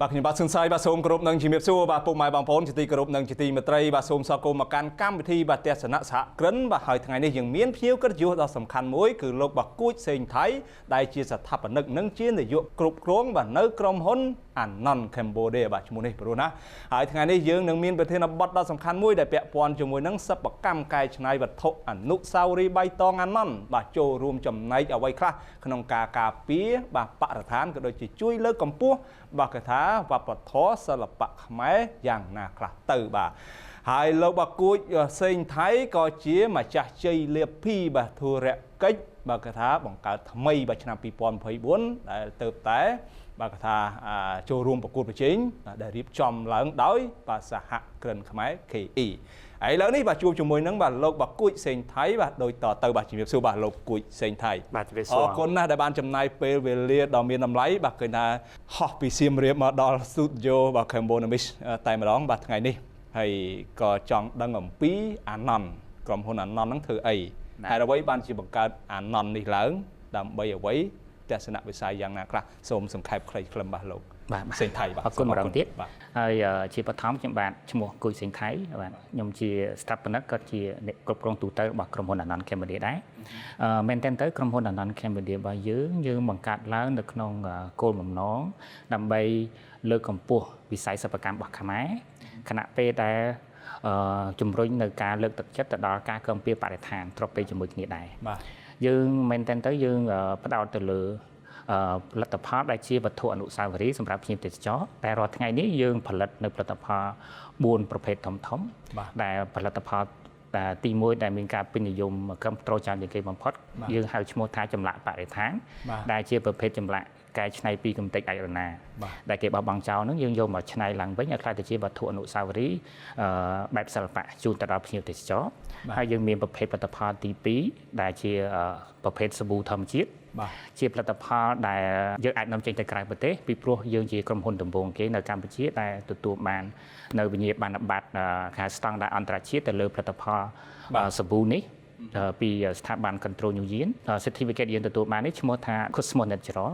បាទខ្ញុំបាទសឹងសាយបាទសូមគោរពនិងជំរាបសួរបាទពុកម៉ែបងប្អូនជាទីគោរពនិងជាទីមេត្រីបាទសូមស្វាគមន៍មកកាន់កម្មវិធីបាទទស្សនៈសហគ្រិនបាទហើយថ្ងៃនេះយើងមានភ្ញៀវកិត្តិយសដ៏សំខាន់មួយគឺលោកបាទគួចសេងថៃដែលជាស្ថាបនិកនិងជានាយកគ្រប់គ្រងបាទនៅក្រុមហ៊ុន Anon Cambodia បាទឈ្មោះនេះព្រោះណាហើយថ្ងៃនេះយើងនឹងមានប្រធានបទដ៏សំខាន់មួយដែលពាក់ព័ន្ធជាមួយនឹងសិប្បកម្មកែច្នៃវត្ថុអនុស្សាវរីយ៍បៃតង Anon បាទចូលរួមចំណែកអ្វីខ្លះក្នុងការការពារបាទបរិស្ថានក៏ដូចជាជួយលើកកម្ពស់បាទគេថាវប្បធម៌សិល្បៈខ្មែរយ៉ាងណាខ្លះទៅបាទហើយលោកបាទគួចសេងថៃក៏ជាម្ចាស់ជ័យលាភីបាទធុរកិច្ចបាទគេថាបង្កើតថ្មីបាទឆ្នាំ2024ដែលទៅតែបាទគេថាចូលរួមប្រកួតប្រជែងដែលរៀបចំឡើងដោយបាទសហគ្រិនខ្មែរ KE ឥឡូវនេះបាទជួបជាមួយនឹងបាទលោកបាទគួចសេងថៃបាទដូចតទៅបាទជំរាបសួរបាទលោកគួចសេងថៃ បាទជំរាបសួរ អរគុណណាស់ដែលបានចំណាយពេលវេលាដ៏មានតម្លៃបាទឃើញថាហោះពីសៀមរាបមកដល់ studio បាទ Cambonomics តែម្ដងបាទថ្ងៃនេះហើយក៏ចង់ដឹងអំពីអាណន់ក្រុមហ៊ុនអាណន់ហ្នឹងធ្វើអីហើយអ្វីបានជាបង្កើតអាណន់នេះឡើងដើម្បីអ្វីទស្សនវិស័យយ៉ាងណាខ្លះសូមសង្ខេបខ្លីខ្លឹមបាទលោក បាទ សេងថៃបាទ អរគុណម្ដងទៀតហើយជាបឋមខ្ញុំបាទឈ្មោះគួយសេងថៃបាទខ្ញុំជាស្ថាបនិកក៏ជាអ្នកគ្រប់គ្រងទូទៅរបស់ក្រុមហ៊ុន Anon Cambodia ដែរមែនទែនទៅក្រុមហ៊ុន Anon Cambodia របស់យើងយើងបង្កើតឡើងនៅក្នុងគោលបំណងដើម្បីលើកកម្ពស់វិស័យសិប្បកម្មរបស់ខ្មែរខណៈពេលដែលជំរុញនៅការលើកទឹកចិត្តទៅដល់ការគាំពារបរិស្ថានស្របពេលជាមួយគ្នាដែរ បាទ យើងមែនទែនទៅយើងផ្ដោតទៅលើផលិតផលដែលជាវត្ថុអនុស្សាវរីយ៍សម្រាប់ភ្ញៀវទេសចរតែរាល់ថ្ងៃនេះយើងផលិតនៅផលិតផល4ប្រភេទធំធំដែលផលិតផលទី1ដែលមានការពេញនិយមគ្រប់គ្រងច្រើនជាងគេបំផុតយើងហៅឈ្មោះថាចម្លាក់បរិស្ថានដែលជាប្រភេទចម្លាក់កែច្នៃពីកម្ទេចអាចរណាដែលគេបោះបង់ចោលហ្នឹងយើងយកមកច្នៃឡើងវិញឲ្យក្លាយទៅជាវត្ថុអនុស្សាវរីយ៍បែបសិល្បៈជូនទៅដល់ភ្ញៀវទេសចរហើយយើងមានប្រភេទផលិតផលទី2ដែលជាប្រភេទសាប៊ូធម្មជាតិជាផលិតផលដែលយើងអាចនាំចេញទៅក្រៅប្រទេសពីព្រោះយើងជាក្រុមហ៊ុនដំបូងគេនៅកម្ពុជាដែលទទួលបាននៅវិញ្ញាបនបត្រគេស្តង់ដារអន្តរជាតិទៅលើផលិតផលសាប៊ូនេះពីស្ថាប័ន Control New Year Certificate យើងទទួលបាននេះឈ្មោះថា Cosmo Natural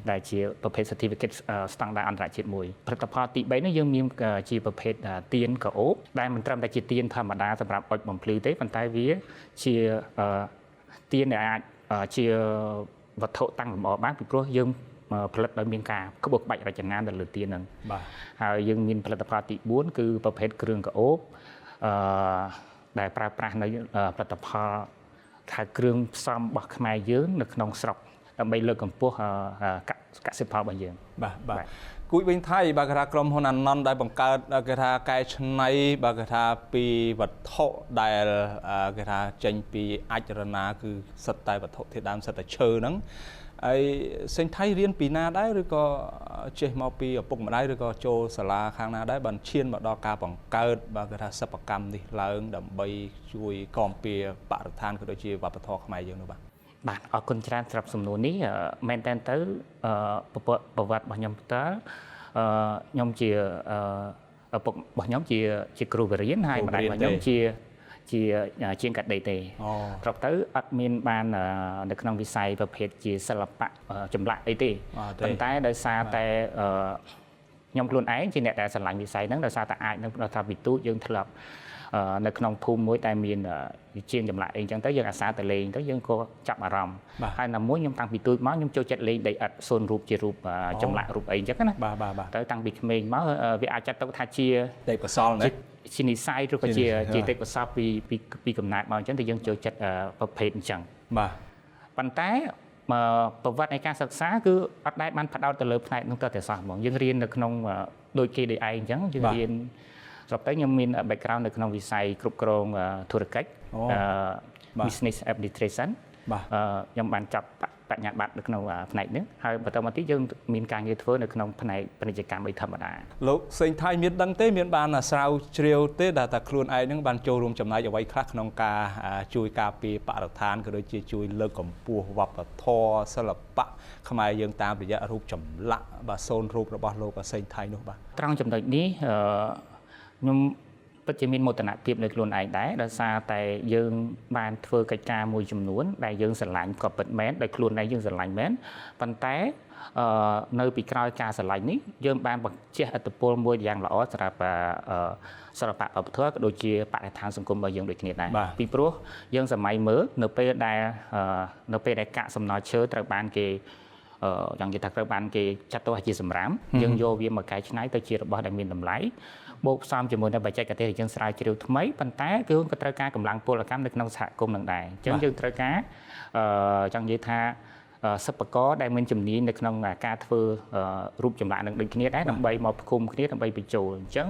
ដែលជាប្រភេទ Certificate ស្តង់ដារអន្តរជាតិមួយផលិតផលទី3នេះយើងមានជាប្រភេទទៀនក្រអូបដែលមិនត្រឹមតែជាទៀនធម្មតាសម្រាប់អុជបំភ្លឺទេប៉ុន្តែវាជាទៀនដែលអាចជាវត្ថុតាំងលម្អបានពីព្រោះយើងផលិតដោយមានការក្បោះក្បាច់រចនានៅលើទៀនហ្នឹង បាទ ហើយយើងមានផលិតផលទី4គឺប្រភេទគ្រឿងក្រអូបអឺដែលប្រើប្រាស់នៅផលិតផលថាគ្រឿងផ្សំរបស់ខ្មែរយើងនៅក្នុងស្រុកដើម្បីលើកកម្ពស់កសិផលរបស់យើង បាទបាទគួចវិញថៃបាទគេថាក្រុមហ៊ុនអាណន់ដែលបង្កើតគេថាកែច្នៃបាទគេថាពីវត្ថុដែលគេថាចេញពីអាចរណាគឺសិតតែវត្ថុធាតុដើមសិតតែឈើហ្នឹងហើយសេងថៃរៀនពីណាដែរឬក៏ចេះមកពីឪពុកម្ដាយឬក៏ចូលសាលាខាងណាដែរបានឈានមកដល់ការបង្កើតបាទគេថាសិប្បកម្មនេះឡើងដើម្បីជួយគាំពារបរិស្ថានក៏ដូចជាវប្បធម៌ខ្មែរយើងនោះបាទ បាទអរគុណច្រើនសម្រាប់សំណួរនេះមែនតើទៅប្រវត្តិរបស់ខ្ញុំផ្ទាល់ខ្ញុំជាឪពុករបស់ខ្ញុំជាជាគ្រូបរិញ្ញាហើយម្ដាយរបស់ខ្ញុំជាជាជាងកាត់ដីទេប្រាប់ទៅអត់មានបាននៅក្នុងវិស័យប្រភេទជាសិល្បៈចម្លាក់អីទេប៉ុន្តែដោយសារតែខ្ញុំខ្លួនឯងជាអ្នកដែលស្រឡាញ់វិស័យហ្នឹងដោយសារតែអាចនឹងថាពីទូចយើងធ្លាប់នៅក្នុងភូមិមួយដែលមានជាងចម្លាក់អីចឹងទៅយើងអាសាទៅលេងទៅយើងក៏ចាប់អារម្មណ៍ហើយណាមួយខ្ញុំតាំងពីទូចមកខ្ញុំចូលចិត្តលេងដីឥដ្ឋសូនរូបជារូបចម្លាក់រូបអីចឹងណា បាទបាទបាទ ទៅតាំងពីក្មេងមកវាអាចចាត់ទុកថាជា ទេពកោសលណា ជានិស័យឬក៏ជាជាទេពកោសលពីពីពីកំណើតមកអញ្ចឹងតែយើងចូលចិត្តប្រភេទអញ្ចឹង បាទ ប៉ុន្តែប្រវត្តិនៃការសិក្សាគឺអត់ដែលបានផ្ដោតទៅលើផ្នែកនោះទៅតែសោះហ្មងយើងរៀននៅក្នុងដូចគេដូចឯងអញ្ចឹងយើងរៀនស្រាប់ទៅខ្ញុំមាន background នៅក្នុងវិស័យគ្រប់គ្រងធុរកិច្ច business administration ខ្ញុំបានចាប់បញ្ញាបត្រនៅក្នុងផ្នែកនេះហើយបន្តមកទៀតយើងមានការងារធ្វើនៅក្នុងផ្នែកពាណិជ្ជកម្មអីធម្មតា លោកសេងថៃមានដឹងទេមានបានស្រាវជ្រាវទេដែលតែខ្លួនឯងនឹងបានចូលរួមចំណែកអ្វីខ្លះក្នុងការជួយការពារបរិស្ថានក៏ដូចជាជួយលើកកម្ពស់វប្បធម៌សិល្បៈខ្មែរយើងតាមរយៈរូបចម្លាក់បាទសូនរូបរបស់លោកសេងថៃនោះបាទ ត្រង់ចំណុចនេះខ្ញុំ ពិតជាមានមោទនភាពនៅខ្លួនឯងដែរដោយសារតែយើងបានធ្វើកិច្ចការមួយចំនួនដែលយើងស្រឡាញ់ក៏ពិតមែនដោយខ្លួនឯងយើងស្រឡាញ់មែនប៉ុន្តែនៅពីក្រោយការស្រឡាញ់នេះយើងបានបញ្ជះឥទ្ធិពលមួយយ៉ាងល្អសម្រាប់សិល្បៈវប្បធម៌ក៏ដូចជាបរិស្ថានសង្គមរបស់យើងដូចគ្នាដែរពីព្រោះយើងសម័យមើលនៅពេលដែលកាកសំណល់ឈើត្រូវបានគេយ៉ាងនិយាយថាត្រូវបានគេចាត់ទុកជាសម្រាមយើងយកវាមកកែច្នៃទៅជារបស់ដែលមានតម្លៃបូកផ្សំជាមួយនឹងបច្ចេកទេសដែលយើងស្រាវជ្រាវថ្មីប៉ុន្តែគឺក៏ត្រូវការកម្លាំងពលកម្មនៅក្នុងសហគមន៍នឹងដែរអញ្ចឹងយើងត្រូវការចង់និយាយថាសិប្បករដែលមានជំនាញនៅក្នុងការធ្វើរូបចម្លាក់នឹងដូចគ្នាដែរដើម្បីមកផ្គុំគ្នាដើម្បីបញ្ចូលអញ្ចឹង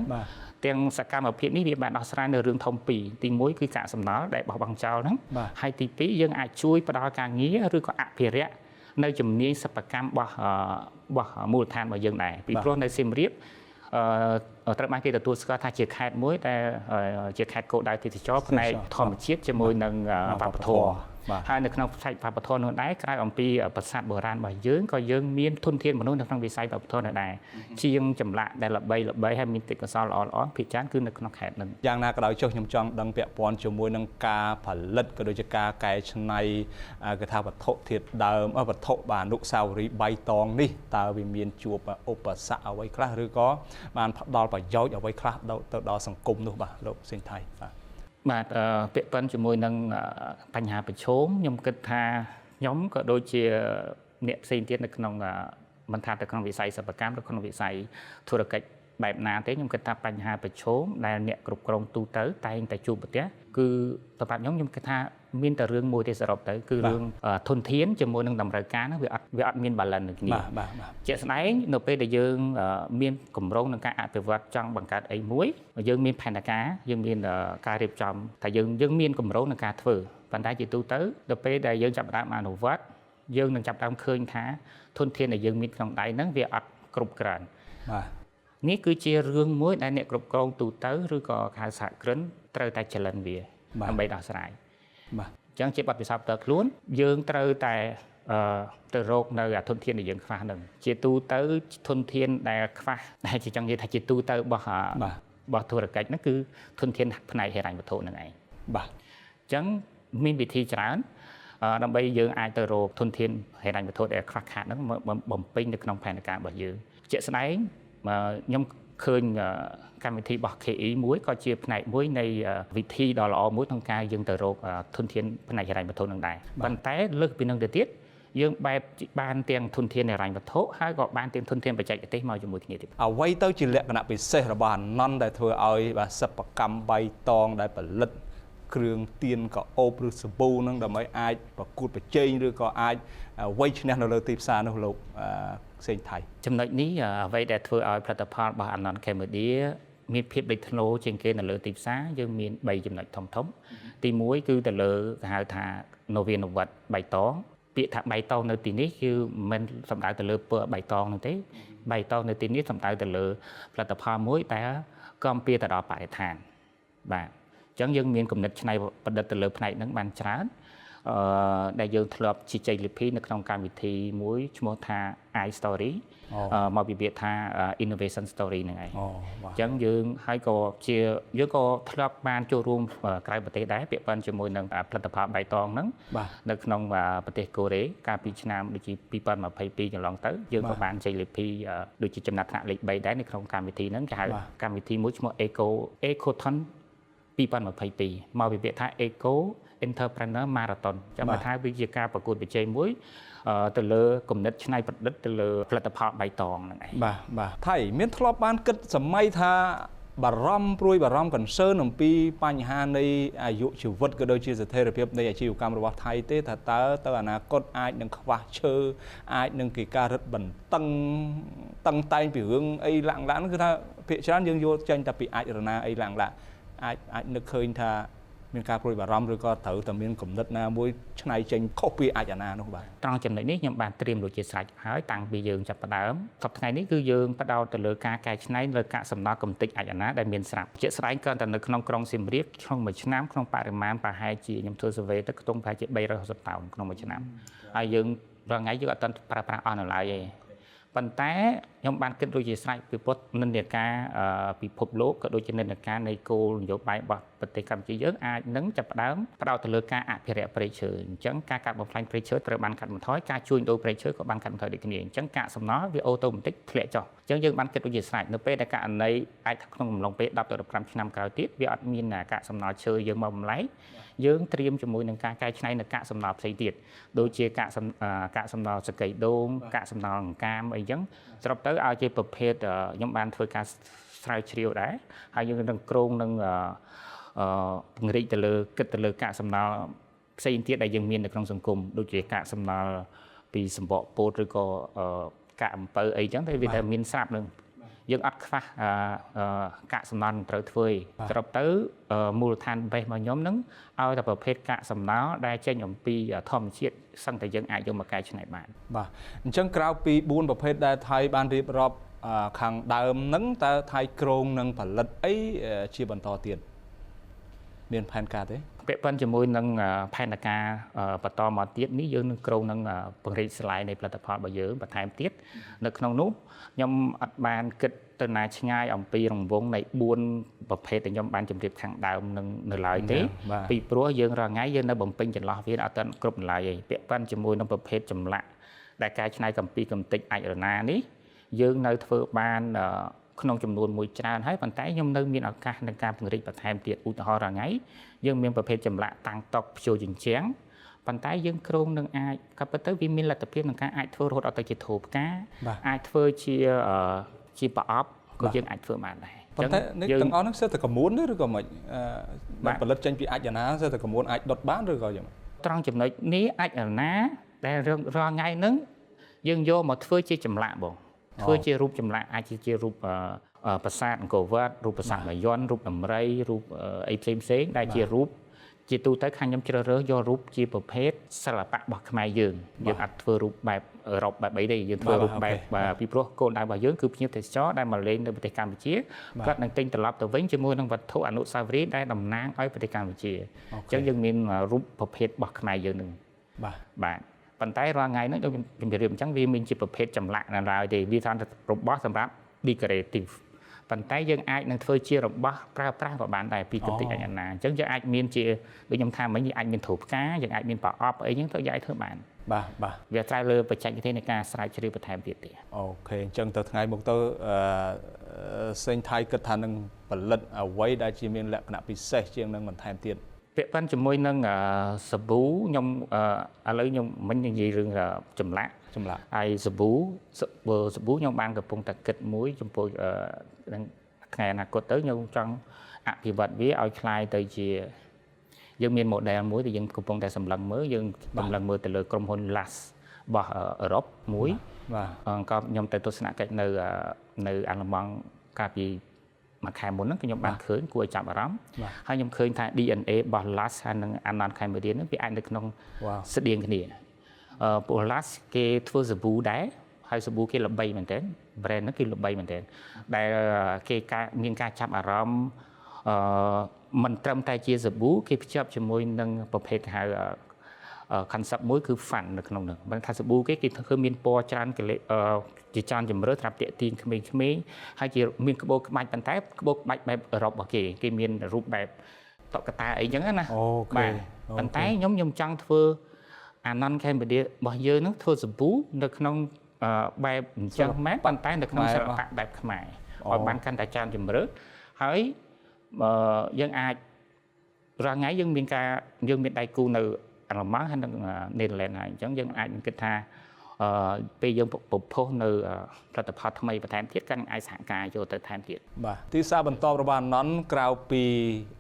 ទាំងសកម្មភាពនេះវាបានដោះស្រាយនៅរឿងធំពីរទី1គឺកាកសំណល់ដែលបោះបង់ចោលហ្នឹងហើយទី2យើងអាចជួយផ្ដល់ការងារឬក៏អភិរក្សនៅជំនាញសិប្បកម្មរបស់មូលដ្ឋានរបស់យើងដែរពីព្រោះនៅសៀមរាបត្រូវបានគេទទួលស្គាល់ថាជាខេត្តមួយដែលជាខេត្តគោលដៅទេសចរផ្នែកធម្មជាតិជាមួយនឹងវប្បធម៌ហើយនៅក្នុងផ្នែកវប្បធម៌នោះដែរក្រៅអំពីប្រាសាទបុរាណរបស់យើងក៏យើងមានធនធានមនុស្សនៅក្នុងវិស័យវប្បធម៌នោះដែរជាងចម្លាក់ដែលល្បីៗហើយមានទេពកោសល្យល្អៗភាគច្រើនគឺនៅក្នុងខេត្តនឹងយ៉ាងណាក៏ដោយចុះខ្ញុំចង់ដឹងពាក់ព័ន្ធជាមួយនឹងការផលិតក៏ដូចជាការកែច្នៃគេថាវត្ថុធាតុដើមវត្ថុបាទអនុស្សាវរីយ៍បៃតងនេះតើវាមានជួបឧបសគ្គអ្វីខ្លះឬក៏បានផ្ដល់ប្រយោជន៍អ្វីខ្លះទៅដល់សង្គមនោះបាទលោកសេងថៃបាទបាទពាក់ព័ន្ធជាមួយនឹងបញ្ហាប្រឈមខ្ញុំគិតថាខ្ញុំក៏ដូចជាអ្នកផ្សេងទៀតនៅក្នុងមិនថាទៅក្នុងវិស័យសិប្បកម្មឬក្នុងវិស័យធុរកិច្ចបែបណាទេខ្ញុំគិតថាបញ្ហាប្រឈមដែលអ្នកគ្រប់គ្រងទូទៅតែងតែជួបប្រទះគឺសម្រាប់ខ្ញុំគិតថាមានតែរឿងមួយទេសរុបទៅគឺរឿងធនធានជាមួយនឹងតម្រូវការហ្នឹងវាអត់មាន balance នឹងគ្នាបាទជាក់ស្ដែងនៅពេលដែលយើងមានគម្រោងនឹងការអភិវឌ្ឍចង់បង្កើតអីមួយយើងមានផែនការយើងមានការរៀបចំថាយើងមានគម្រោងនឹងការធ្វើប៉ុន្តែជាទូទៅដល់ពេលដែលយើងចាប់ផ្ដើមអនុវត្តយើងនឹងចាប់ផ្ដើមឃើញថាធនធានដែលយើងមានក្នុងដៃហ្នឹងវាអត់គ្រប់គ្រាន់បាទនេះគឺជារឿងមួយដែលអ្នកគ្រប់គ្រងទូទៅឬក៏ហៅសហគ្រិនត្រូវតែ challenge វាដើម្បីដោះស្រាយបាទអញ្ចឹងជាបទពិសោធន៍ផ្ទាល់ខ្លួនយើងត្រូវតែទៅរកនៅធនធានដែលយើងខ្វះហ្នឹងជាទូទៅធនធានដែលខ្វះដែលជាចង់និយាយថាជាទូទៅរបស់ធុរកិច្ចហ្នឹងគឺធនធានផ្នែកហិរញ្ញវត្ថុហ្នឹងឯងបាទអញ្ចឹងមានវិធីច្រើនដើម្បីយើងអាចទៅរកធនធានហិរញ្ញវត្ថុដែលខ្វះខាតហ្នឹងបំពេញនៅក្នុងផែនការរបស់យើងជាក់ស្ដែងខ្ញុំឃើញកម្មវិធីរបស់ KE មួយក៏ជាផ្នែកមួយនៃវិធីដ៏ល្អមួយក្នុងការយើងទៅរកធនធានផ្នែកហិរញ្ញវត្ថុនឹងដែរប៉ុន្តែលើសពីនឹងទៅទៀតយើងបែបបានទាំងធនធានហិរញ្ញវត្ថុហើយក៏បានទាំងធនធានបច្ចេកទេសមកជាមួយគ្នាទៀតអ្វីទៅជាលក្ខណៈពិសេសរបស់អានន្ទដែលធ្វើឲ្យបាទសិប្បកម្មបៃតងដែលផលិតគ្រឿងទៀនកោបឬសាប៊ូនឹងដើម្បីអាចប្រកួតប្រជែងឬក៏អាចវៃឈ្នះនៅលើទីផ្សារនោះលោកសេងថៃចំណុចនេះអ្វីដែលធ្វើឲ្យផលិតផលរបស់ Anon Cambodia មានភាពលេចធ្លោជាងគេនៅលើទីផ្សារយើងមាន3ចំណុចធំៗទី1គឺទៅលើគេហៅថានវានុវត្តន៍បៃតងពាក្យថាបៃតងនៅទីនេះគឺមិនសំដៅទៅលើពណ៌បៃតងនោះទេបៃតងនៅទីនេះសំដៅទៅលើផលិតផលមួយដែលគាំពារទៅដល់បរិស្ថានបាទអញ្ចឹងយើងមានគំនិតច្នៃប្រឌិតទៅលើផ្នែកហ្នឹងបានច្រើនដែលយើងធ្លាប់ជាជ័យលាភីនៅក្នុងកម្មវិធីមួយឈ្មោះថា i Story មកពីពាក្យថា Innovation Story ហ្នឹងឯងអញ្ចឹងយើងហើយក៏ជាយើងក៏ធ្លាប់បានចូលរួមក្រៅប្រទេសដែរពាក់ព័ន្ធជាមួយនឹងផលិតផលបៃតងហ្នឹងនៅក្នុងប្រទេសកូរ៉េកាលពីឆ្នាំដូចជា2022កន្លងទៅយើងក៏បានជ័យលាភីដូចជាចំណាត់ថ្នាក់លេខ3ដែរនៅក្នុងកម្មវិធីហ្នឹងគេហៅកម្មវិធីមួយឈ្មោះ Ecothon 2022មកពីពាក្យថា Eco Entrepreneur Marathon ចាំថាវាជាការប្រកួតប្រជែងមួយទៅលើគំនិតច្នៃប្រឌិតទៅលើផលិតផលបៃតងហ្នឹងឯងបាទបាទថៃមានធ្លាប់បានគិតសម័យថាបារម្ភព្រួយបារម្ភ concern អំពីបញ្ហានៃអាយុជីវិតក៏ដូចជាស្ថិរភាពនៃអាជីវកម្មរបស់ថៃទេថាតើទៅអនាគតអាចនឹងខ្វះឈើអាចនឹងគេការរឹតបន្តឹងតឹងតែងពីរឿងអីឡាក់ឡាក់ហ្នឹងគឺថាភាគច្រើនយើងយកចេញតែពីអាចរណាអីឡាក់ឡាក់អាចនឹកឃើញថាមានការព្រួយបារម្ភឬក៏ត្រូវតែមានគំនិតណាមួយឆ្នៃចេញខុសពីអាចណានោះបាទត្រង់ចំណុចនេះខ្ញុំបានត្រៀមរួចជាស្រេចហើយតាំងពីយើងចាប់ផ្ដើមសប្តាហ៍ថ្ងៃនេះគឺយើងផ្ដោតទៅលើការកែច្នៃលើកាកសំណល់កំទេចអាចណាដែលមានស្រាប់ជាក់ស្ដែងគ្រាន់តែនៅក្នុងក្រុងសៀមរាបក្នុងមួយឆ្នាំក្នុងបរិមាណប្រហែលជាខ្ញុំធ្វើ survey ទៅខ្ទង់ប្រហែលជា360តោនក្នុងមួយឆ្នាំហើយយើងរាល់ថ្ងៃយើងអត់ទាន់ប្រើប្រាស់អស់នៅឡើយទេ ប៉ុន្តែខ្ញុំបានគិតដូចជាស្រេចពីព្រោះនិន្នាការពិភពលោកក៏ដូចជានិន្នាការនៃគោលនយោបាយរបស់ប្រទេសកម្ពុជាយើងអាចនឹងចាប់ផ្ដើមផ្ដោតទៅលើការអភិរក្សព្រៃឈើអញ្ចឹងការកាប់បំផ្លាញព្រៃឈើត្រូវបានកាត់បន្ថយការជួញដូរព្រៃឈើក៏បានកាត់បន្ថយដូចគ្នាអញ្ចឹងកាកសំណល់វាអូតូម៉ាទិកធ្លាក់ចុះអញ្ចឹងយើងបានគិតដូចជាស្រេចនៅពេលដែលករណីអាចក្នុងកំឡុងពេល10ទៅ15ឆ្នាំក្រោយទៀតវាអត់មានកាកសំណល់ឈើយើងមកបំលែងយើងត្រៀមជាមួយនឹងការកែច្នៃនៅកាកសំណល់ផ្សេងទៀតដូចជាកាកសំណល់សកីដូងកាកសំណល់អង្កាមអីចឹងសរុបទៅឲ្យជាប្រភេទខ្ញុំបានធ្វើការស្រាវជ្រាវដែរហើយយើងនឹងគ្រោងនឹងពង្រីកទៅលើគិតទៅលើកាកសំណល់ផ្សេងទៀតដែលយើងមាននៅក្នុងសង្គមដូចជាកាកសំណល់ពីសម្បកពោតឬក៏កាកអំពៅអីចឹងតែវាតែមានស្រាប់នឹងយើងអត់ខ្វះកាកសំណល់ត្រូវធ្វើសរុបទៅមូលដ្ឋានបេះរបស់ខ្ញុំនឹងឲ្យតែប្រភេទកាកសំណល់ដែលចេញអំពីធម្មជាតិសឹងតែយើងអាចយកមកកែច្នៃបានបាទអញ្ចឹងក្រៅពី4ប្រភេទដែលថៃបានរៀបរាប់ខាងដើមហ្នឹងតើថៃគ្រោងនឹងផលិតអីជាបន្តទៀតមានផែនការទេពាក់ព័ន្ធជាមួយនឹងផែនការបន្តមកទៀតនេះយើងនឹងគ្រោងនឹងពង្រីកស្លាយនៃផលិតផលរបស់យើងបន្ថែមទៀតនៅក្នុងនោះខ្ញុំអត់បានគិតទៅណាឆ្ងាយអំពីរង្វង់នៃ4ប្រភេទដែលខ្ញុំបានជម្រាបខាងដើមនឹងនៅឡើយទេពីព្រោះយើងរាល់ថ្ងៃយើងនៅបំពេញចន្លោះវាអត់ទាន់គ្រប់នៅឡើយទេពាក់ព័ន្ធជាមួយនឹងប្រភេទចម្លាក់ដែលកែច្នៃកម្ពីកម្ទេចអាចរណានេះយើងនៅធ្វើបានក្នុងចំនួនមួយច្រើនហើយប៉ុន្តែខ្ញុំនៅមានឱកាសក្នុងការពង្រីកបន្ថែមទៀតឧទាហរណ៍រាល់ថ្ងៃយើងមានប្រភេទចម្លាក់តាំងតុព្យួរជញ្ជាំងប៉ុន្តែយើងគ្រោងនឹងអាចក៏ប៉ុន្តែវាមានលទ្ធភាពក្នុងការអាចធ្វើរហូតដល់ទៅជាថូផ្កាអាចធ្វើជាប្រអប់ក៏យើងអាចធ្វើបានដែរប៉ុន្តែនេះទាំងអស់ហ្នឹងសិតតែកមួនឬក៏មិនផលិតចេញពីអាចណាសិតតែកមួនអាចដុតបានឬក៏យ៉ាងត្រង់ចំណុចនេះអាចណាដែលរាល់ថ្ងៃហ្នឹងយើងយកមកធ្វើជាចម្លាក់បងធ្វើជារូបចម្លាក់អាចជារូបប្រាសាទអង្គរវត្តរូបប្រាសាទបាយ័នរូបដំរីរូបអីផ្សេងផ្សេងដែលជារូបជាទូទៅខាងខ្ញុំជ្រើសរើសយករូបជាប្រភេទសិល្បៈរបស់ខ្មែរយើងយើងអត់ធ្វើរូបបែបអឺរ៉ុបបែបអីទេយើងធ្វើរូបបែបពីព្រោះគោលដៅរបស់យើងគឺភ្ញៀវទេសចរដែលមកលេងនៅប្រទេសកម្ពុជាគាត់នឹងទិញត្រឡប់ទៅវិញជាមួយនឹងវត្ថុអនុស្សាវរីយ៍ដែលតំណាងឲ្យប្រទេសកម្ពុជាអញ្ចឹងយើងមានរូបប្រភេទរបស់ខ្មែរយើងនឹងបាទប៉ុន្តែរាល់ថ្ងៃហ្នឹងដូចខ្ញុំជម្រាបអញ្ចឹងវាមានជាប្រភេទចម្លាក់នៅឡើយទេវាថារបស់សម្រាប់ decorative ប៉ុន្តែយើងអាចនឹងធ្វើជារបស់ប្រើប្រាស់ក៏បានដែរពីកម្ទេចអាចណាអញ្ចឹងយើងអាចមានជាដូចខ្ញុំថាមិញយើងអាចមានថូផ្កាយើងអាចមានប្រអប់អីហ្នឹងទៅយើងអាចធ្វើបានបាទបាទវាត្រូវលើបច្ចេកទេសនៃការស្រាវជ្រាវបន្ថែមទៀតទេអូខេអញ្ចឹងទៅថ្ងៃមុខទៅសេងថៃគិតថានឹងផលិតអ្វីដែលជាមានលក្ខណៈពិសេសជាងនឹងបន្ថែមទៀតពាក់ព័ន្ធជាមួយនឹងសាប៊ូខ្ញុំឥឡូវខ្ញុំមិញនិយាយរឿងចម្លាក់ហើយសាប៊ូខ្ញុំបានកំពុងតែគិតមួយចំពោះនឹងថ្ងៃអនាគតទៅខ្ញុំចង់អភិវឌ្ឍវាឲ្យคล้ายទៅជាយើងមាន model មួយដែលយើងកំពុងតែសម្លឹងមើលយើងសម្លឹងមើលទៅលើក្រុមហ៊ុន LAS របស់អឺរ៉ុបមួយបាទក៏ខ្ញុំទៅទស្សនកិច្ចនៅអាល្លឺម៉ង់កាលពីមួយខែមុនហ្នឹងខ្ញុំបានឃើញគួរឲ្យចាប់អារម្មណ៍ហើយខ្ញុំឃើញថា DNA របស់ LAS ហើយនិង Anon Cambodia ហ្នឹងវាអាចនៅក្នុងស្តៀងគ្នាព្រោះ LAS គេធ្វើសាប៊ូដែរហើយសាប៊ូគេល្បីមែនទែន brand ហ្នឹងគេល្បីមែនទែនដែលគេមានការចាប់អារម្មណ៍មិនត្រឹមតែជាសាប៊ូគេភ្ជាប់ជាមួយនឹងប្រភេទហៅ concept មួយគឺ fun នៅក្នុងនោះបើថាសាប៊ូគេធ្វើមានពណ៌ច្រើនជាច្រើនជម្រើសសម្រាប់ទាក់ទាញក្មេងៗហើយជាមានក្បូរក្បាច់ប៉ុន្តែក្បូរក្បាច់បែបអឺរ៉ុបរបស់គេគេមានរូបបែបតុក្កតាអីចឹងណាបាទប៉ុន្តែខ្ញុំចង់ធ្វើ Anon Cambodia របស់យើងហ្នឹងធ្វើសាប៊ូនៅក្នុងបែបអញ្ចឹងមែនប៉ុន្តែនៅក្នុងសិល្បៈបែបខ្មែរឲ្យបានកាន់តែច្រើនជម្រើសហើយយើងអាចរាល់ថ្ងៃយើងមានការយើងមានដៃគូនៅអាល្លឺម៉ង់ហើយនិងនេធឺឡែនហើយអញ្ចឹងយើងអាចនឹងគិតថាពេលយើងប្រផុសនៅផលិតផលថ្មីបន្ថែមទៀតកាន់អាចសហការចូលទៅថែមទៀតបាទទីផ្សារបន្តរបស់អាណន់ក្រៅពី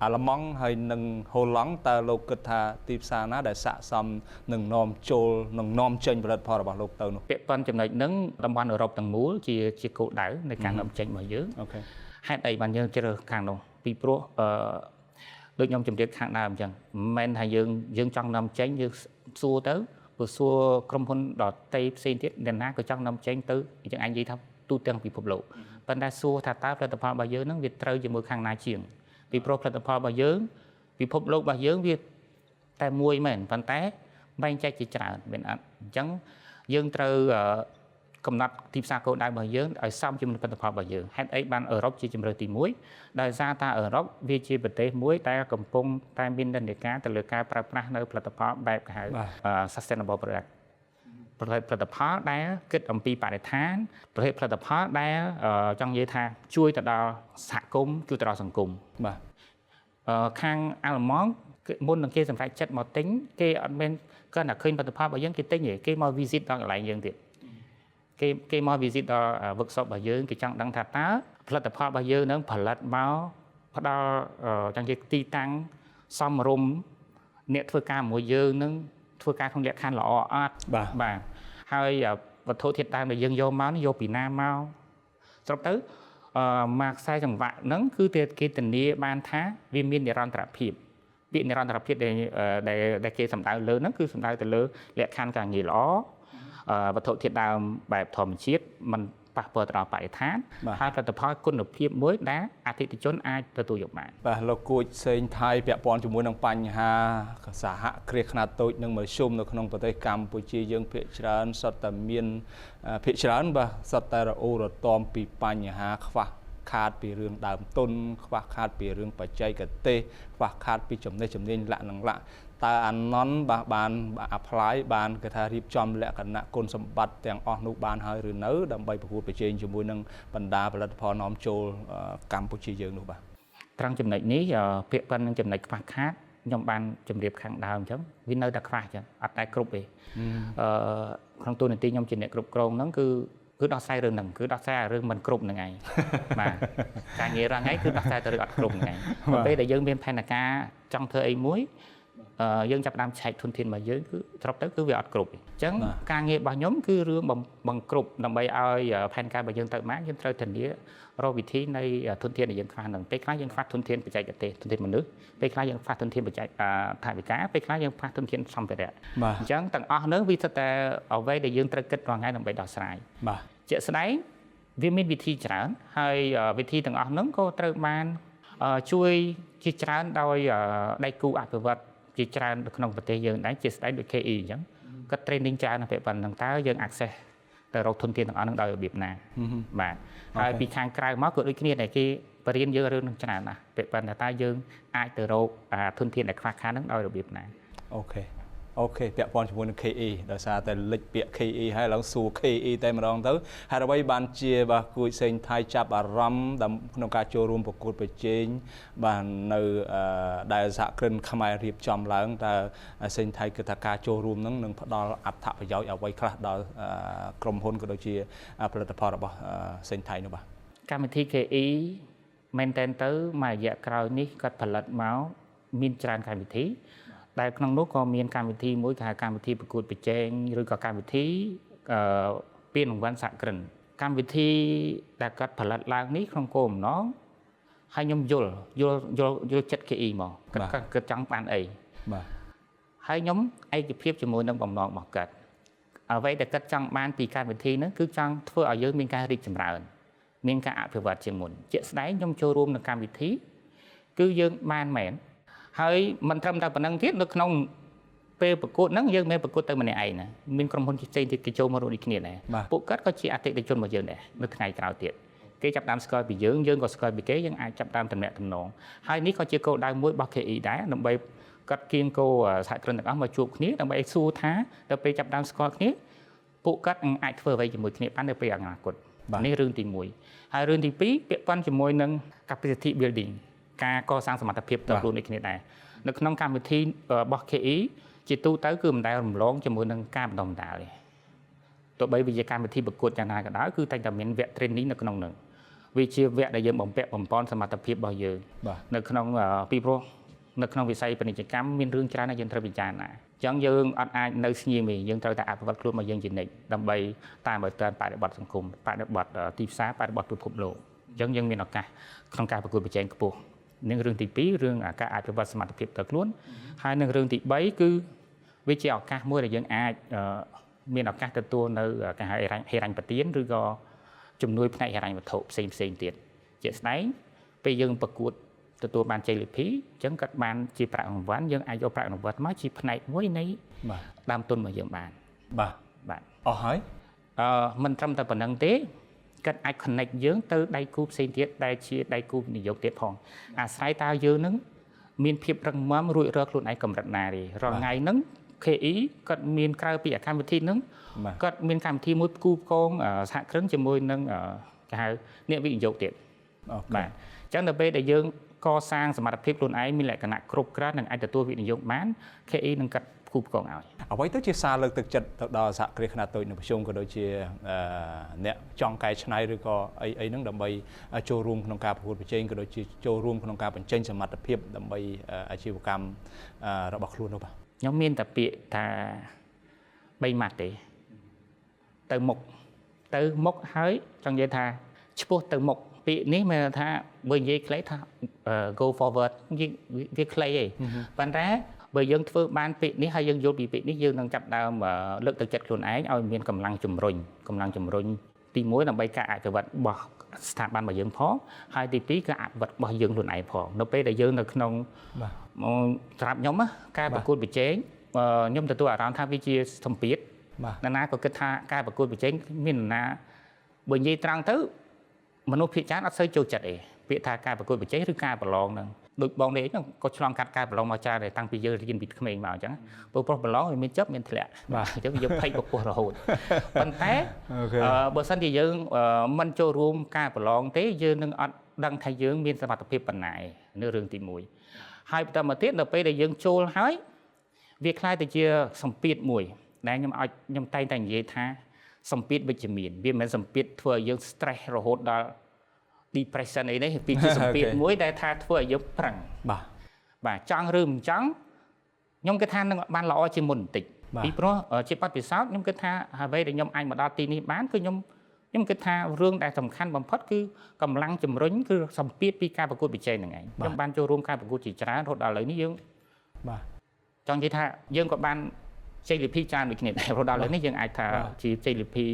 អាល្លឺម៉ង់ហើយនិងហូឡង់តើលោកគិតថាទីផ្សារណាដែលស័ក្តិសមនឹងនាំចូលនឹងនាំចេញផលិតផលរបស់លោកទៅនោះពាក់ព័ន្ធចំណុចហ្នឹងតំបន់អឺរ៉ុបទាំងមូលជាគោលដៅនៃការនាំចេញរបស់យើងអូខេហេតុអីបានយើងជ្រើសខាងនោះពីព្រោះដូចខ្ញុំជម្រាបខាងដើមអញ្ចឹងមិនមែនថាយើងចង់នាំចេញយើងសួរទៅព្រោះសួរក្រុមហ៊ុនដទៃផ្សេងទៀតអ្នកណាក៏ចង់នាំចេញទៅយើងអាចនិយាយថាទូទាំងពិភពលោកប៉ុន្តែសួរថាតើផលិតផលរបស់យើងហ្នឹងវាត្រូវជាមួយខាងណាជាងពីព្រោះផលិតផលរបស់យើងពិភពលោករបស់យើងវាតែមួយមែនប៉ុន្តែបែងចែកជាច្រើនមែនអត់អញ្ចឹងយើងត្រូវ កំណត់ទីផ្សារគោលដៅរបស់យើងឲ្យសមជាមួយផលិតផលរបស់យើងហេតុអីបានអឺរ៉ុបជាជម្រើសទី1ដោយសារតែអឺរ៉ុបវាជាប្រទេសមួយដែលកំពុងតែមាននិន្នាការទៅលើការប្រើប្រាស់នៅផលិតផលបែបគេហៅ sustainable product ផលិតផលដែលគិតអំពីបរិស្ថានប្រភេទផលិតផលដែលចង់និយាយថាជួយទៅដល់សហគមន៍ជួយទៅដល់សង្គមបាទខាងអាល្លឺម៉ង់មុននឹងគេសម្រេចចិត្តមកទិញគេអត់មែនគ្រាន់តែឃើញផលិតផលរបស់យើងគេទិញទេគេមក visit ដល់កន្លែងយើងទៀតគេមក visit ដល់ workshop របស់យើងគេចង់ដឹងថាតើផលិតផលរបស់យើងនឹងផលិតមកផ្ដល់ចង់និយាយទីតាំងសមរម្យអ្នកធ្វើការមួយយើងនឹងធ្វើការក្នុងលក្ខខណ្ឌល្អអត់បាទហើយវត្ថុធាតុដើមដែលយើងយកមកនេះយកពីណាមកស្រុបទៅមកខ្សែចង្វាក់ហ្នឹងគឺគេធានាបានថាវាមាននិរន្តរភាពពាក្យនិរន្តរភាពដែលគេសំដៅលើហ្នឹងគឺសំដៅទៅលើលក្ខខណ្ឌការងារល្អវត្ថុធាតុដើមបែបធម្មជាតិមិនប៉ះពាល់ទៅដល់បរិស្ថានហើយផលិតផលគុណភាពមួយដែលអតិថិជនអាចទទួលយកបានបាទលោកគួចសេងថៃពាក់ព័ន្ធជាមួយនឹងបញ្ហាសហគ្រាសខ្នាតតូចនិងមធ្យមនៅក្នុងប្រទេសកម្ពុជាយើងភាគច្រើនសុទ្ធតែមានភាគច្រើនបាទសុទ្ធតែរអ៊ូរទាំពីបញ្ហាខ្វះខាតពីរឿងដើមទុនខ្វះខាតពីរឿងបច្ចេកទេសខ្វះខាតពីចំណេះជំនាញលក្ខណៈលក្ខតើអាណន់បាទបាន apply បានគេថារៀបចំលក្ខណៈគុណសម្បត្តិទាំងអស់នោះបានហើយឬនៅដើម្បីប្រកួតប្រជែងជាមួយនឹងបណ្ដាផលិតផលនាំចូលកម្ពុជាយើងនោះបាទត្រង់ចំណុចនេះពាក្យប៉ុណ្្នឹងចំណុចខ្វះខាតខ្ញុំបានជម្រាបខាងដើមអញ្ចឹងវានៅតែខ្វះអញ្ចឹងអត់តែគ្រប់ទេក្នុងទូនាទីខ្ញុំជាអ្នកគ្រប់គ្រងហ្នឹងគឺដោះស្រាយរឿងហ្នឹងគឺដោះស្រាយរឿងមិនគ្រប់ហ្នឹងឯងបាទការងាររាល់ថ្ងៃគឺដោះស្រាយតែរឿងអត់គ្រប់ហ្នឹងឯងពេលដែលយើងមានផែនការចង់ធ្វើអីមួយយើងចាប់ផ្ដើមឆែកធនធានរបស់យើងគឺស្របទៅគឺវាអត់គ្រប់អញ្ចឹងការងាររបស់ខ្ញុំគឺរឿងបង្គ្រប់ដើម្បីឲ្យផែនការរបស់យើងទៅបានយើងត្រូវធានារកវិធីនៃធនធានដែលយើងខ្វះហ្នឹងពេលខ្លះយើងខ្វះធនធានបច្ចេកទេសធនធានមនុស្សពេលខ្លះយើងខ្វះធនធានបច្ចេកថវិកាពេលខ្លះយើងខ្វះធនធានសម្ភារៈអញ្ចឹងទាំងអស់ហ្នឹងវាសុទ្ធតែអ្វីដែលយើងត្រូវគិតរាល់ថ្ងៃដើម្បីដោះស្រាយបាទជាក់ស្ដែងវាមានវិធីច្រើនហើយវិធីទាំងអស់ហ្នឹងក៏ត្រូវបានជួយជាច្រើនដោយដៃគូអភិវឌ្ឍជាច្រើននៅក្នុងប្រទេសយើងដែរជាស្ដែងដូច KE អញ្ចឹងគាត់ training ច្រើនណាស់ពេលប៉ុណ្ណឹងតើយើង access ទៅរកធនធានទាំងអស់ហ្នឹងដោយរបៀបណាបាទហើយពីខាងក្រៅមកក៏ដូចគ្នាដែរគេបរៀនយើងរឿងនឹងច្រើនណាស់ពេលប៉ុណ្ណឹងតើយើងអាចទៅរកធនធានដែលខ្វះខាតហ្នឹងដោយរបៀបណាអូខេពាក់ព័ន្ធជាមួយនឹង KE ដោយសារតែលិចពាក្យ KE ហើយឡើងសួរ KE តែម្ដងទៅហេតុអ្វីបានជាបាទគួចសេងថៃចាប់អារម្មណ៍ក្នុងការចូលរួមប្រកួតប្រជែងបាទនៅដែលសហគ្រិនខ្មែររៀបចំឡើងតើសេងថៃគិតថាការចូលរួមនឹងនឹងផ្ដល់អត្ថប្រយោជន៍អ្វីខ្លះដល់ក្រុមហ៊ុនក៏ដូចជាផលិតផលរបស់សេងថៃនោះបាទកម្មវិធី KE មែនតើទៅមួយរយៈក្រោយនេះគាត់ផលិតមកមានច្រើនកម្មវិធីដែលក្នុងនោះក៏មានកម្មវិធីមួយគេហៅកម្មវិធីប្រកួតប្រជែងឬក៏កម្មវិធីពានរង្វាន់សហគ្រិនកម្មវិធីដែលគាត់ផលិតឡើងនេះក្នុងគោលបំណងហើយខ្ញុំយល់ចិត្ត KE មកគាត់ចង់បានអីបាទហើយខ្ញុំឯកភាពជាមួយនឹងបំណងរបស់គាត់អ្វីដែលគាត់ចង់បានពីកម្មវិធីហ្នឹងគឺចង់ធ្វើឲ្យយើងមានការរីកចម្រើនមានការអភិវឌ្ឍជាងមុនជាក់ស្ដែងខ្ញុំចូលរួមនៅកម្មវិធីគឺយើងបានមែនហើយមិនត្រឹមតែប៉ុណ្្នឹងទៀតនៅក្នុងពេលប្រកួតហ្នឹងយើងមិនប្រកួតទៅម្នាក់ឯងណាមានក្រុមហ៊ុនផ្សេងទៀតគេចូលមករួមដូចគ្នាដែរពួកគាត់ក៏ជាអតិថិជនរបស់យើងដែរនៅថ្ងៃក្រោយទៀតគេចាប់ដើមស្គាល់ពីយើងយើងក៏ស្គាល់ពីគេយើងអាចចាប់ដើមតំណាក់តំណងហើយនេះក៏ជាគោលដៅមួយរបស់ KE ដែរដើម្បីគាត់គៀងគោសហគ្រិនទាំងអស់មកជួបគ្នាដើម្បីឲ្យសួរថាដល់ពេលចាប់ដើមស្គាល់គ្នាពួកគាត់នឹងអាចធ្វើអ្វីជាមួយគ្នាបាននៅពេលអនាគតនេះរឿងទី1ហើយរឿងទី2ពាក់ព័ន្ធជាមួយនឹង capacity building ការកសាងសមត្ថភាពទៅខ្លួនដូចគ្នាដែរនៅក្នុងកម្មវិធីរបស់ KE ជាទូទៅគឺមិនដែលរំលងជាមួយនឹងការបណ្ដុះបណ្ដាលទេទោះបីវាជាកម្មវិធីប្រកួតយ៉ាងណាក៏ដោយគឺតែងតែមានវគ្គ training នៅក្នុងនោះវាជាវគ្គដែលយើងបំពាក់បំប៉នសមត្ថភាពរបស់យើងនៅក្នុងពីព្រោះនៅក្នុងវិស័យពាណិជ្ជកម្មមានរឿងច្រើនដែលយើងត្រូវពិចារណាអញ្ចឹងយើងអត់អាចនៅស្ងៀមទេយើងត្រូវតែអភិវឌ្ឍខ្លួនរបស់យើងជានិច្ចដើម្បីតាមឲ្យទាន់បរិបទសង្គមបរិបទទីផ្សារបរិបទពិភពលោកអញ្ចឹងយើងមានឱកាសក្នុងការប្រកួតប្រជែងខ្ពស់នឹងរឿងទី2រឿងការអភិវឌ្ឍសមត្ថភាពទៅខ្លួនហើយនឹងរឿងទី3គឺវាជាឱកាសមួយដែលយើងអាចមានឱកាសទទួលនៅគេហៅហិរញ្ញប្បទានឬក៏ជំនួយផ្នែកហិរញ្ញវត្ថុផ្សេងផ្សេងទៀតជាក់ស្ដែងពេលយើងប្រកួតទទួលបានជ័យលាភីអញ្ចឹងគាត់បានជាប្រាក់រង្វាន់យើងអាចយកប្រាក់រង្វាន់មកជាផ្នែកមួយនៃដើមទុនរបស់យើងបានបាទបាទអស់ហើយ មិនត្រឹមតែប៉ុណ្្នឹងទេគាត់អាច connect យើងទៅដៃគូផ្សេងទៀតដែលជាដៃគូវិនិយោគទៀតផងអាស្រ័យតើយើងនឹងមានភាពរឹងមាំរួចរាល់ខ្លួនឯងកម្រិតណាទេរាល់ថ្ងៃហ្នឹង KE គាត់មានក្រៅពីកម្មវិធីហ្នឹងគាត់មានកម្មវិធីមួយផ្គូផ្គងសហគ្រិនជាមួយនឹងគេហៅអ្នកវិនិយោគទៀតបាទអញ្ចឹងដល់ពេលដែលយើងកសាងសមត្ថភាពខ្លួនឯងមានលក្ខណៈគ្រប់គ្រាន់និងអាចទទួលវិនិយោគបាន KE នឹងកាត់ផ្គូផ្គងឲ្យអ្វីទៅជាសារលើកទឹកចិត្តទៅដល់សហគ្រាសខ្នាតតូចនៅប្រជុំក៏ដូចជាអ្នកចង់កែច្នៃឬក៏អីអីហ្នឹងដើម្បីចូលរួមក្នុងការប្រកួតប្រជែងក៏ដូចជាចូលរួមក្នុងការបញ្ចេញសមត្ថភាពដើម្បីអាជីវកម្មរបស់ខ្លួននោះបាទខ្ញុំមានតែពាក្យថា3ម៉ាត់ទេទៅមុខទៅមុខហើយចង់និយាយថាឆ្ពោះទៅមុខពាក្យនេះមានថាបើនិយាយខ្លីថា go forward វាខ្លីឯងប៉ុន្តែបើយើងធ្វើបានពាក្យនេះហើយយើងយល់ពីពាក្យនេះយើងនឹងចាប់ដើមលើកទឹកចិត្តខ្លួនឯងឲ្យមានកម្លាំងជំរុញកម្លាំងជំរុញទី1ដើម្បីការអភិវឌ្ឍរបស់ស្ថាប័នរបស់យើងផងហើយទី2គឺអភិវឌ្ឍរបស់យើងខ្លួនឯងផងនៅពេលដែលយើងនៅក្នុងសម្រាប់ខ្ញុំការប្រកួតប្រជែងខ្ញុំទទួលអារម្មណ៍ថាវាជាសម្ពាធនរណាក៏គិតថាការប្រកួតប្រជែងមាននរណាបើនិយាយត្រង់ទៅមនុស្សភាគច្រើនអត់សូវចូលចិត្តទេពាក្យថាការប្រកួតប្រជែងឬការប្រឡងហ្នឹងដូចបងនេះហ្នឹងក៏ឆ្លងកាត់ការប្រឡងមកច្រើនដែរតាំងពីយើងរៀនពីក្មេងមកអញ្ចឹងព្រោះប្រឡងវាមានចប់មានធ្លាក់បាទអញ្ចឹងយើងភ័យពពោះរហូតប៉ុន្តែបើសិនជាយើងមិនចូលរួមការប្រឡងទេយើងនឹងអត់ដឹងថាយើងមានសមត្ថភាពប៉ុណ្ណាឯនៅរឿងទី1ហើយបន្តមកទៀតនៅពេលដែលយើងចូលហើយវាក្លាយទៅជាសម្ពាធមួយដែលខ្ញុំឲ្យខ្ញុំតែងតែនិយាយថាសម្ពាធវិជ្ជមានវាមិនមែនសម្ពាធធ្វើឲ្យយើង stress រហូតដល់ depression អីនេះវាជាសម្ពាធមួយដែលថាធ្វើឲ្យយើងប្រឹងបាទបាទចង់ឬមិនចង់ខ្ញុំគិតថានឹងបានល្អជាងមុនបន្តិចពីព្រោះជាបទពិសោធន៍ខ្ញុំគិតថាអ្វីដែលខ្ញុំអាចមកដល់ទីនេះបានគឺខ្ញុំគិតថារឿងដែលសំខាន់បំផុតគឺកម្លាំងជំរុញគឺសម្ពាធពីការប្រកួតប្រជែងហ្នឹងឯងខ្ញុំបានចូលរួមការប្រកួតជាច្រើនរហូតដល់ឥឡូវនេះយើងបាទចង់និយាយថាយើងក៏បានជ័យលាភីច្រើនដូចគ្នាដែររហូតដល់ឥឡូវនេះយើងអាចថាជាជ័យលាភី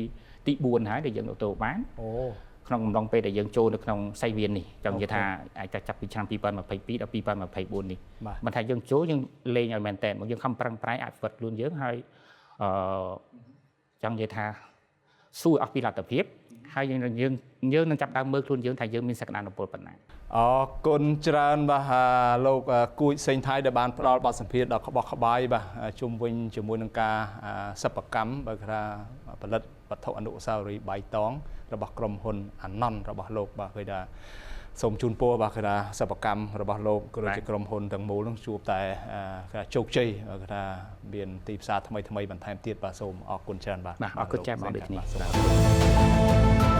ទី4ហើយដែលយើងទទួលបានអូក្នុងកំឡុងពេលដែលយើងចូលនៅក្នុងសៃវៀននេះចង់និយាយថាអាចតែចាប់ពីឆ្នាំ2022ដល់2024នេះមិនថាយើងចូលយើងលេងឲ្យមែនតើមកយើងខំប្រឹងប្រែងអភិវឌ្ឍខ្លួនយើងហើយចង់និយាយថាសួរអស់ពីលទ្ធភាពហើយយើងនឹងចាប់ដើមមើលខ្លួនយើងថាយើងមានសក្តានុពលប៉ុណ្ណាអរគុណច្រើនបាទលោកគួចសេងថៃដែលបានផ្ដល់បទសម្ភាសន៍ដ៏ក្បោះក្បាយបាទជុំវិញជាមួយនឹងការសិប្បកម្មបើគេថាផលិតវត្ថុអនុស្សាវរីយ៍បៃតងរបស់ក្រុមហ៊ុនអាណន់របស់លោកបាទគេថាសូមជូនពរបាទគេថាសិប្បកម្មរបស់លោកក៏ដូចជាក្រុមហ៊ុនទាំងមូលនឹងជួបតែគេថាជោគជ័យគេថាមានទីផ្សារថ្មីៗបន្ថែមទៀតបាទសូមអរគុណច្រើនបាទអរគុណច្រើនបងដូចគ្នា